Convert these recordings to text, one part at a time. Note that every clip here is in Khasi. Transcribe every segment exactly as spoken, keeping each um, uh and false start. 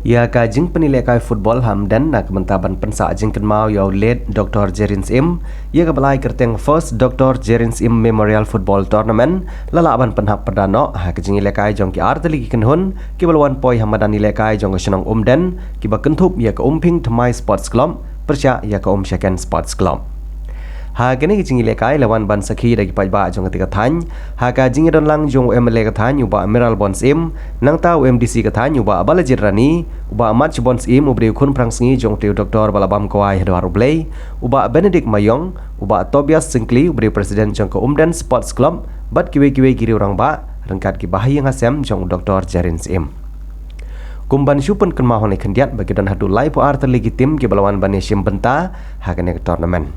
Ïa ka jingpyni lehkai football ha Umden na ka bynta ban pynsah jingkynmaw ïa u late Doctor Jerin Syiem, ïa kaba la ai kyrteng First Doctor Jerin Syiem Memorial Football Tournament, la lah ban pynhap pyrda noh ha ka jingïalehkai jong ki artylli ki kynhun kiba la wan poi ha madan ïalehkai jong ka shnong Umden, kiba kynthup ïa ka Umphing Thymmai Sports Club pyrshah ïa ka Umshaken Sports Club. Ha kane ka jingïalehkai la wan ban sakhi da ki paidbah jong katei ka thaiñ, ha ka jingïadonlang jong u M L A ka thaiñ u Bah Mayralborn Syiem, nangta u M D C ka thaiñ u Bah Balajied Rani, u Bah Matshborn Syiem uba dei u khun phrangsngi jong utei u doktor ba la bam kwai ha dwar U Blei, u Bah Benedict Maiong, u Bah Tobias Syngkli uba dei u president jong ka Umden Sports Club, bad kiwei kiwei ki riew rangbah ryngkat ki bahaïing hasem jong u Doctor Jerin Syiem. Kum ban shu pynkynmaw hangne khyndiat ba ki don haduh laiphew ar tylli ki tim kiba la wan ban ïashim bynta ha kane ka tournament.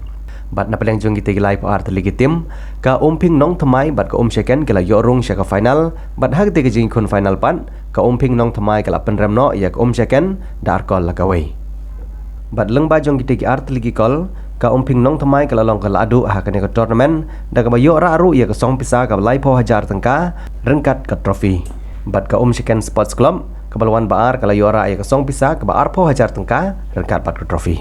Bad na pdeng jong kitei ki laiphew ar tylli ki tim, ka Umphing Nongthymmai bad ka Umshaken ki la ïoh rung sha ka final, bad ha katei ka jingïakhun final pat, ka Umphing Nongthymmai ka la pynrem noh ïa ka Umshaken da ar kol la kawei. Bad lyngba jong kitei ki ar tylli ki kol, ka Umphing Nongthymmai ka la long ka lahduh ha kane ka tournament da kaba ïoh rah ruh ïa ka song pisa kaba laiphew hajar tyngka ryngkat ka trophy. Bad ka Umshaken Sports Club kaba la wan ba ar ka la ïoh rah ïa ka song pisa kaba arphew hajar tyngka ryngkat bad ka trophy.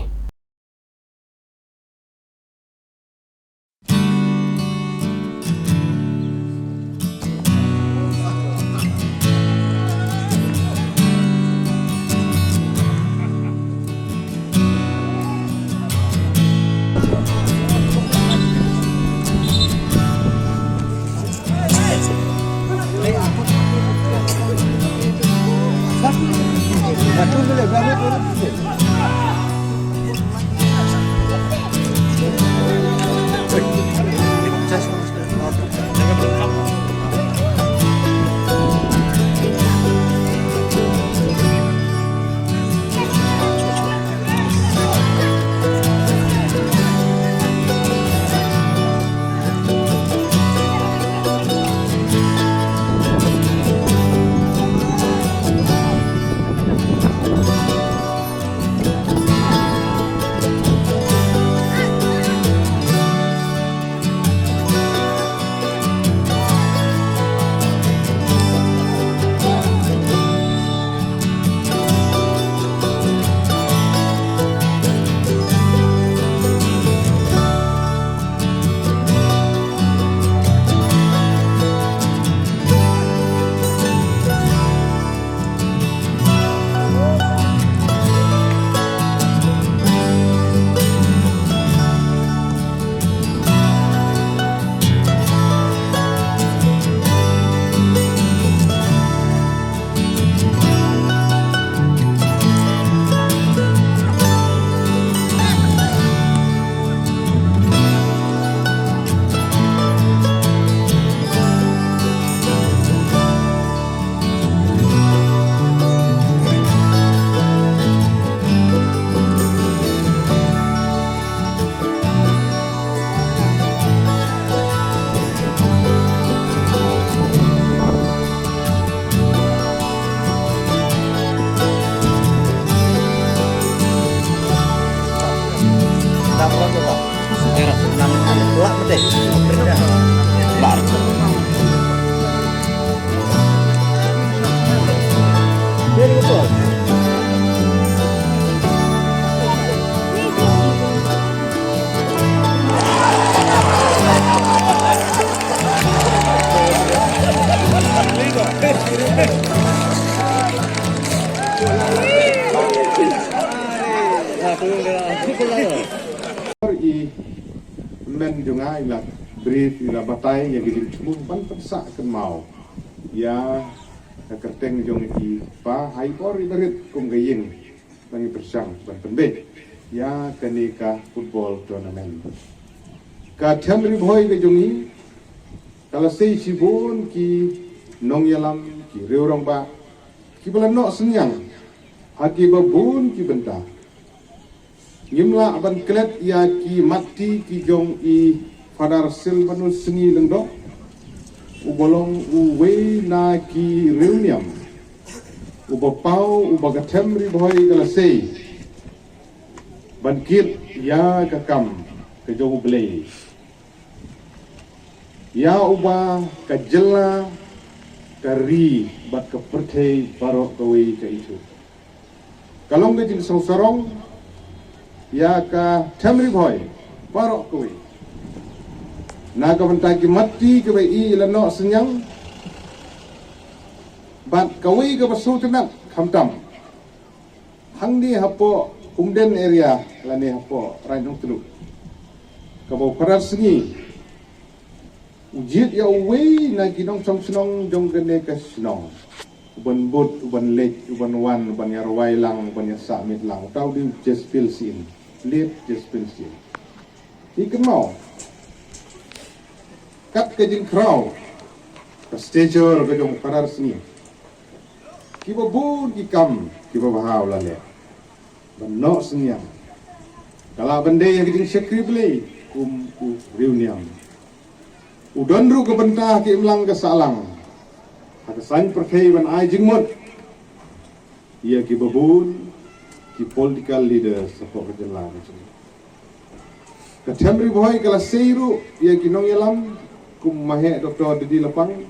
I men jong nga i la brief, i la batai ïa ki jingthmu ban pynsah kynmaw ïa ka kyrteng jong i pa ha i por i barit kum ka ïing ba ngi pyrshang ban pynbeit ïa kane ka football tournament. Ka Them Ri Bhoi ka jong i ka la sei shibun ki nongïalam, ki riew rangbah kiba la noh synñiang ha kiba bun ki bynta. Ngim lah ban klet ïa ki matti ki jong i Father Silvanus Sngi Lyngdoh, uba long uwei na ki riewniam uba paw, uba ka Them Ri Bhoi ka la sei ban kit ïa ka kam ka jong U Blei, ïa uba ka jylla, ka ri bad ka pyrthei baroh kawei ka ithuh. Ka long ka jingsngewsarong ïa ka Them Ri Bhoi baroh kawei. Na ka bynta ki mat ti kiba i la noh synñiang bad kawei kaba sngewtynnat khamtam hangne hapoh Umden area lane hapoh Raid Nongtluh, kaba u Phadar Sngi u jied ïa uwei na ki nongshong shnong jong kane ka shnong, u ban bud, u ban leit, u ban wan, u ban ïa rwai lang, u ban ïa sah miet lang. Uta u dei u Jespil Syiem, late Jespil Syiem. Ngi kynmaw kat ka jingkhraw, ka stature ka jong u Phadar Sngi, kiba bun ki kam kiba bha u la leh ban noh synñiang. Ka lah ban dei ha ka jingshakri Blei kum u riewniam. U don ruh ka bynta ha ka imlang ka sahlang ha ka saiñ pyrthei ban ai jingmut ïa kiba bun ki political leaders hapoh ka jylla ka jong ngi. Ka Them Ri Bhoi ka la sei ruh ïa ki nongïalam kum u Maheh Doctor Dudi Lapang,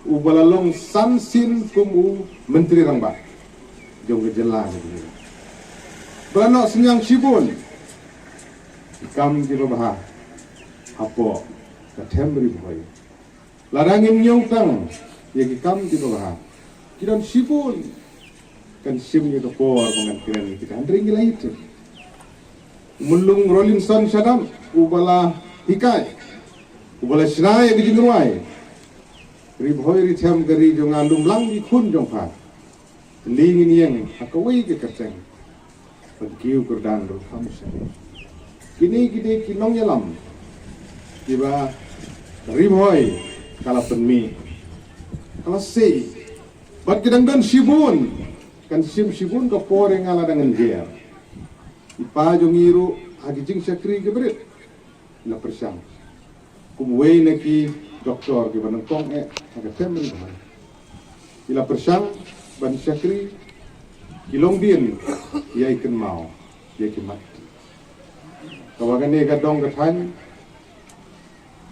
uba la long san sien kum u Myntri Rangbah jong ka jylla ka jong ngi. Ba la noh synñiang shibun ki kam kiba bha hapoh ka Them Ri Bhoi. Lada ngin ñiew tang ïa ki kam kiba bha, ki don shibun. Kan shim ïa ka por ba ngan kren ïa kita, hynrei ngi la ïeit. U Myllung Rolinson Shadap uba la hikai, uba la shna ïa ka jingrwai. Ri Bhoi Ri Them ka ri jong nga, lum lang ki khun jong pha. Te lei ngin ïeng ha kawei ka kyrteng ban kiew kyrdan ruh kham shen. Kine ki dei ki nongïalam kiba ka Ri Bhoi ka la pynmih, ka la sei. Bad ki dang don shibun, kan shim shibun ka por ïa nga lada ngan jer. I pa jong ngi ruh ha ki jingshakri kiba rit la pyrshang kum uwei na ki doktor kiba nyngkong eh ha ka Them Ri Bhoi. Ki la pyrshang ban shakri, ki long dien ïa i kynmaw ïa ki mat. Kaba kane ka dong ka thaiñ,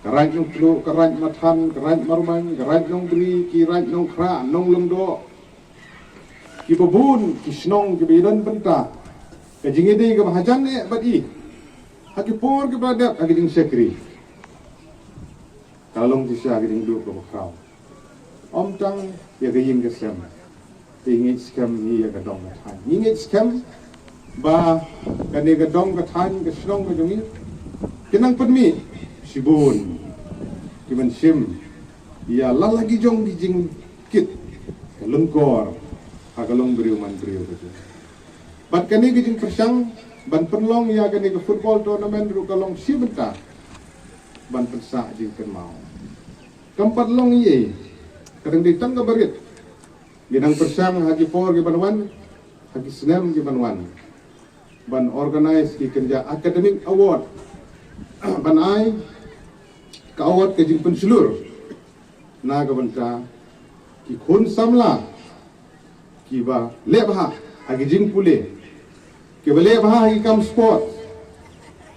ka Raid Nongtluh, ka Raid Mathan, ka Raid Marmain, ka Raid Nongbri, ki Raid Nongkhrah, Nonglyngdoh, kiba bun ki shnong kiba ïadon bynta, ka jingïadei kaba hajan eh bad i ha ki por kiba la dep ha ki jingshakri, ka la long shisha ka jingduh kaba khraw. Ym tang ïa ka ïing ka sem, te ngi ngeit skhem hi ïa ka dong ka thaiñ. Ngi ngeit skhem ba kane ka dong ka thaiñ, ka shnong ka jong ngi, kin nang pynmih shibun ki mynsiem ïa la la ki jong ki jingkit ka lyngkor ha ka long briew man briew ka jong ngi. Bad kane ka jingpyrshang ban pynlong ïa kane ka football tournament ruh ka long shi bynta ban pynsah jingkynmaw. Kam pat long ei ei, ka dang dei tang kaba rit. Ngi dang pyrshang ha ki por ki ban wan, ha ki snem ki ban wan, ban organise ki kynja academic award, ban ai ka award ka jingpynshlur na ka bynta ki khun samla kiba leh bha ha ki jingpule, kiba leh bha ha ki kam sport,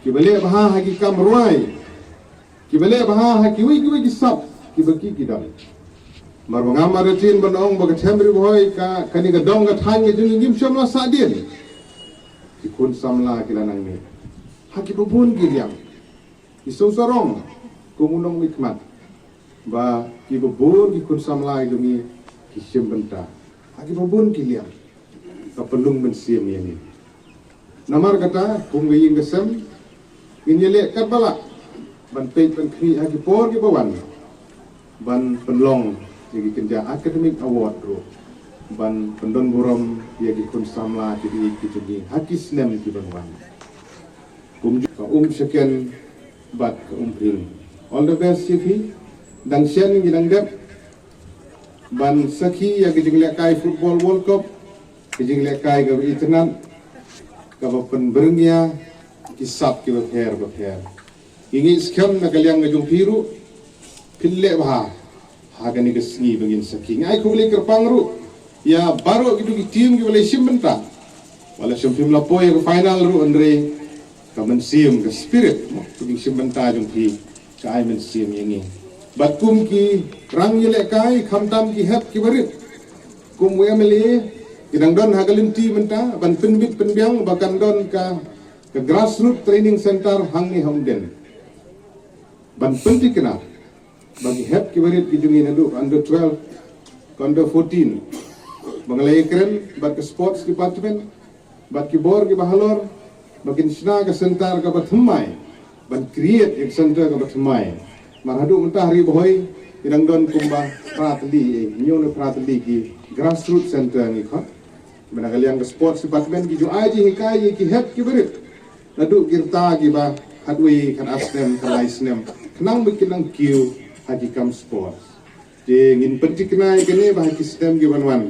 kiba leh bha ha ki kam rwai, kiba leh bha ha kiwei kiwei ki sap kiba ki ki don. Mar ba nga mar ruh ban ong ba ka Them Ri Bhoi, ka kane ka dong ka thaiñ ka jong ngi, ngim shym la sahdien. Ki khun samla ki la nang mih ha kiba bun ki liang. Ngi sngewsarong kum u nongmihkhmat ba kiba bun ki khun samla ki jong ngi ki shim bynta ha kiba bun ki liang. Ka pynlong mynsiem ïa ngi. Namar kata, kum ka ïing ka sem, ngin ïaleh katba lah ban peit ban khmih ha ki por kiba wan ban pynlong ïa ki kynja academic award ruh, ban pyndon burom ïa ki khun samla ki dei ki jong ngi ha ki snem ki ban wan. Kum ka um sheken bad ka um pring. All the best ïa phi. Dang shen ngi dang dep ban sakhi ïa ka jinglehkai Football World Cup, ka jinglehkai kaba itynnad, kaba pynbyrngia ki sap kiba pher ba pher. Ngi ngeit skhem na ka liang ka jong phi ruh phin leh bha ha kane ka sngi ba ngin sakhi. Ngi ai khublei kyrpang ruh ïa baroh kito ki team kiba la shim bynta. Wat la shem phim la poi ïa ka final ruh, hynrei ka mynsiem, ka spirit, mo, ka jingshim bynta jong phi ka ai mynsiem ïa ngi. Bad kum ki rang ïalehkai, khamtam ki hep kiba rit, kum u M L A, Ki dang don ha ka lynti mynta ban pynbit pynbiang ba kan don ka, ka grassroots training center hangne ha Umden. Ban pynthikna ba ki hep ki barit ki jong ngi naduh under twelve, under fourteen, ba nga la ïakren bad ka sports department bad ki bor kiba halor ba kin shna ka center kaba thymmai, ban create ïa ka center kaba thymmai. Mar haduh mynta ha Ri Bhoi ki dang don kumba phra tylli, eh, hynñiew ne phra tylli ki grassroots center ngi khot. Mynta ka liang ka sports department ki ju ai jinghikai ïa ki hep ki barit naduh ki rta kiba khatwei, khatar snem, khatlai snem, khnang ba kin nang kiew ha ki kam sports. Te ngin pynthikna ïa kane ba ha ki snem ki ban wan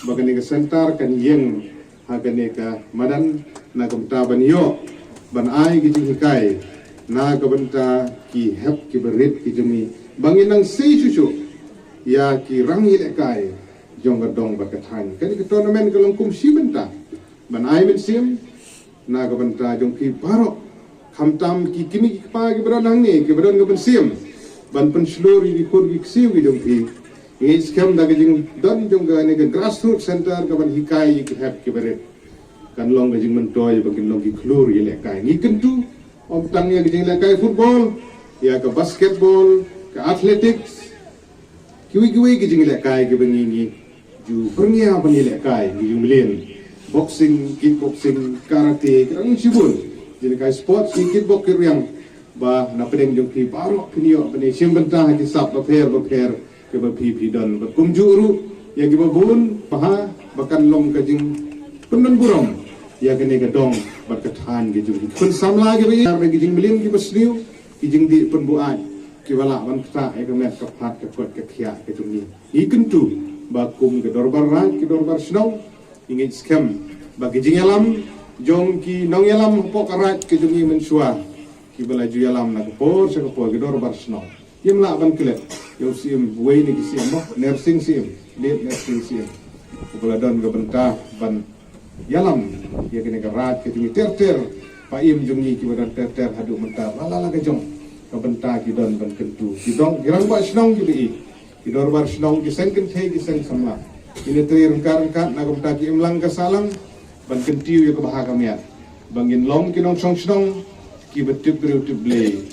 ba kane ka center kan ïeng ha kane ka madan na ka bynta ban ïoh ban ai ki jinghikai na ka bynta ki hep ki barit ki jong ngi ba ngin nang sei shuh shuh ïa ki rang ïalehkai jong ka dong bad ka thaiñ. Kane ka tournament ka long kum shi bynta ban ai mynsiem na ka bynta jong phi baroh, khamtam ki kmie ki kpa kiba don hangne kiba don ka mynsiem ban pynshlur ïa ki khun ki ksiew ki jong phi. Ngi skhem da ka jingdon jong kane ka grassroots center kaban hikai ïa ki hep ki barit kan long ka jingmyntoi ba kin long ki khlur ïalehkai. Ngi kyntu ym tang ïa ka jinglehkai football, ïa ka basketball, ka athletics, kiwei kiwei ki jinglehkai kiba ngi ngi ju pyrngia ban ïalehkai, ngi ju mlien. Boxing, kickboxing, karate, ki dang shibun jinglehkai sports, ngi kitbok kitrwiang ba na pdeng jong phi baroh phin ïoh ban ïashim bynta ha ki sap bapher bapher kiba phi phi don. Bad kumjuh ruh ïa kiba bun bha ba kan long ka jingpyndon burom ïa kane ka dong bad ka thaiñ ka jong phi. Pynsamla kiba ïar da ki jingmlien kiba sniew, ki jingdih pynbuaid kiba lah ban ktah ïa ka met ka phad ka koit ka khiah ka jong ngi. Ngi kyntu ba kum ka dorbar raid, ka dorbar shnong, ngi ngeit skhem ba ki jingïalam jong ki nongïalam hapoh ka raid ka jong ngi mynshuwa kiba la ju ïalam na ka por sha ka por, ki dorbar shnong, kim lah ban klet ïa u Syiem, uwei na ki Syiem, mo, Nersing Syiem, Late Nersing Syiem, uba la don ka bynta ban ïalam ïa kane ka raid ka jong ngi ter ter. Paim jong ngi kiba don ter ter haduh mynta, la la la ka jong ka bynta ki don ban kyntu. Ki dong, ki rangbah shnong kiba ïeit, ki dorbar shnong, ki seng kynthei, ki seng samla, ki ne trei ryngkat ryngkat na ka bynta ki imlang ka sahlang ban kyntiew ïa ka bha ka miat ba ngin long ki nongshong shnong kiba tip briew tip Blei,